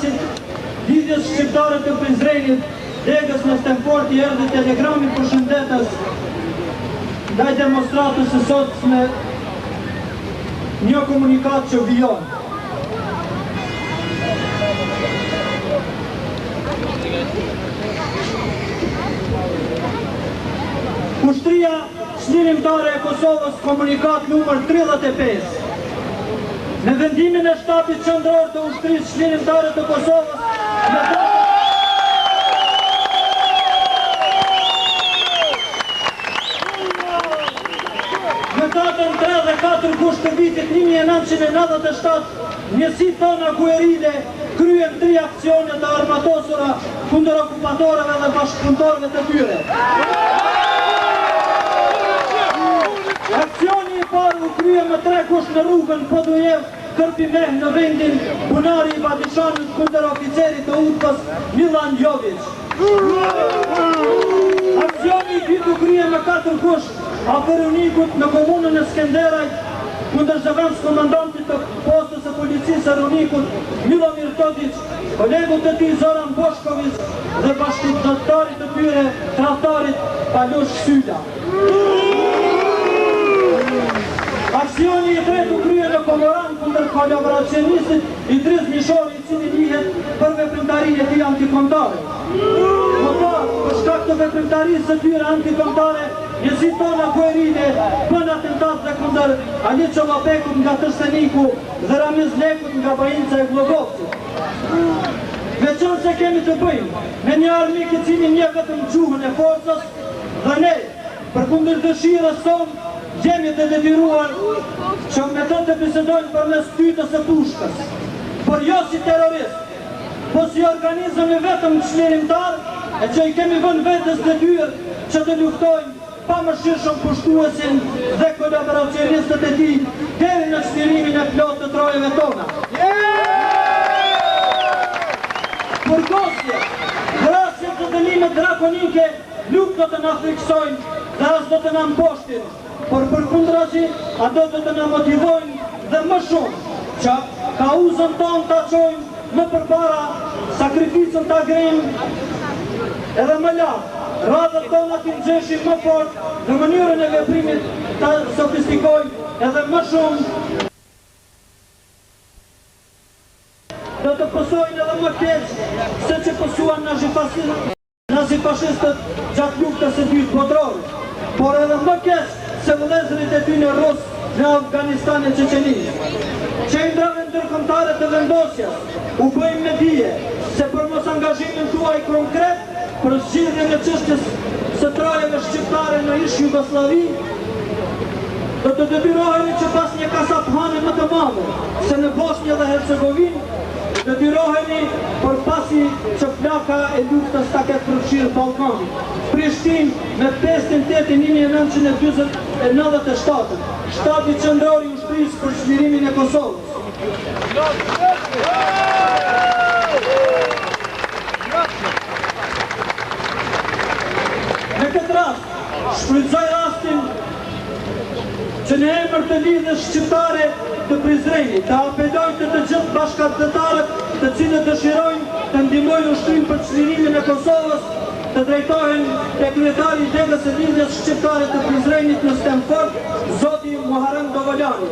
Lidhjes Lidhjes Shqiptare të Prizrenit, degës në Stenford i erdhi telegrami përshëndetës ndaj demonstratës së sotme një komunikatë që vijon. Ushtria Çlirimtare e Kosovës komunikatë numër 35 Me vendimin e Shtabit Qendror të Ushtrisë Çlirimtare të Kosovës në datën Në datën 3 dhe 4 gusht të vitit 1997, njësitë tona guerile kryen tri aksione të armatosura kundër okupatorëve dhe bashkëpunëtorëve të tyre. Aksioni i parë u krye më 3 gusht në rrugën Podujevë, Kërpimeh në vendin Bunari i Badishanit kundër oficerit të UDB-s Millan Joviq. Aksioni i dytë u krye më 4 gusht afër Runikut në komunën e Skenderajt kundër zëvendëskomandantit të postës së policisë së Runikut Millomir Todiq, kolegut të tij Zoran Boshkoviq dhe bashkudhëtarit të tyre, tradhtarit Palush Syla. Aksioni i tretë u krye në Komoran kundër kolaboracionistit Idriz Mishori i cili njihet për veprimtarinë e tij antikombëtare. Më parë, për shkak të veprimtarisë së tyre antikombëtare, njësitë tona guerile bënë atentat dhe kundër Ali Çollapekut nga Tërsteniku dhe Ramiz Lekut nga Bainca e Gllogovcit. Meqenëse kemi të bëjmë me një armik i cili njeh vetëm gjuhën e forcës dhe ne, përkundër dëshirës sonë, jemi të detyruar që me të të bisedojmë përmes tytës së pushkës, por jo si terroristë, po si organizëm i vetëm çlirimtar e që i kemi vënë vetes detyrë që të luftojmë pamëshirshëm pushtuesin dhe kolaboracionistët e tij deri në çlirimin e plotë të trojeve tona. Burgosjet, vrasjet dhe dënimet drakonike nuk do të na frikësojnë dhe as do të na mposhtin, por përkundrazi ato do të na motivojnë dhe më shumë që kauzën tonë ta çojmë më përpara, sakrificën ta ngrejmë edhe më lart, radhët tona t'i ngjeshim më fort dhe mënyrën e veprimit ta sofistikojmë edhe më shumë, do të pësojnë edhe më keq se që pësuan Nazifashistët gjatë Luftës së Dytë Botërore, por edhe më keq se vëllezërit e tyne rusë në Afganistan e Çeçeni. Qendrave ndërkombëtare të vendosjes u bëjmë me dije se për mosangazhimin tuaj konkret për zgjidhjen e çështjes së trojeve shqiptare në ish-Jugosllavi, do të detyroheni që pas një kasaphane më të madhe se në Bosnjë dhe Hercegovinë, Detyroheni, por pasi që flaka e luftës ta ketë përfshirë Ballkanin. Prishtinë, me pesë tetë 1997, Shtabi Qendror i Ushtrisë për Çlirimin e Kosovës. Me këtë rast, shfrytëzoj rastin që në emër të Lidhjes Shqiptare të Prizrenit të apeloj te të gjithë bashkatdhetarët të cilët dëshirojnë të ndihmojnë ushtrinë për çlirimin e Kosovës të drejtohen te kryetari i degës së Lidhjes Shqiptare të Prizrenit në Stenford, zoti Muharrem Dovolani.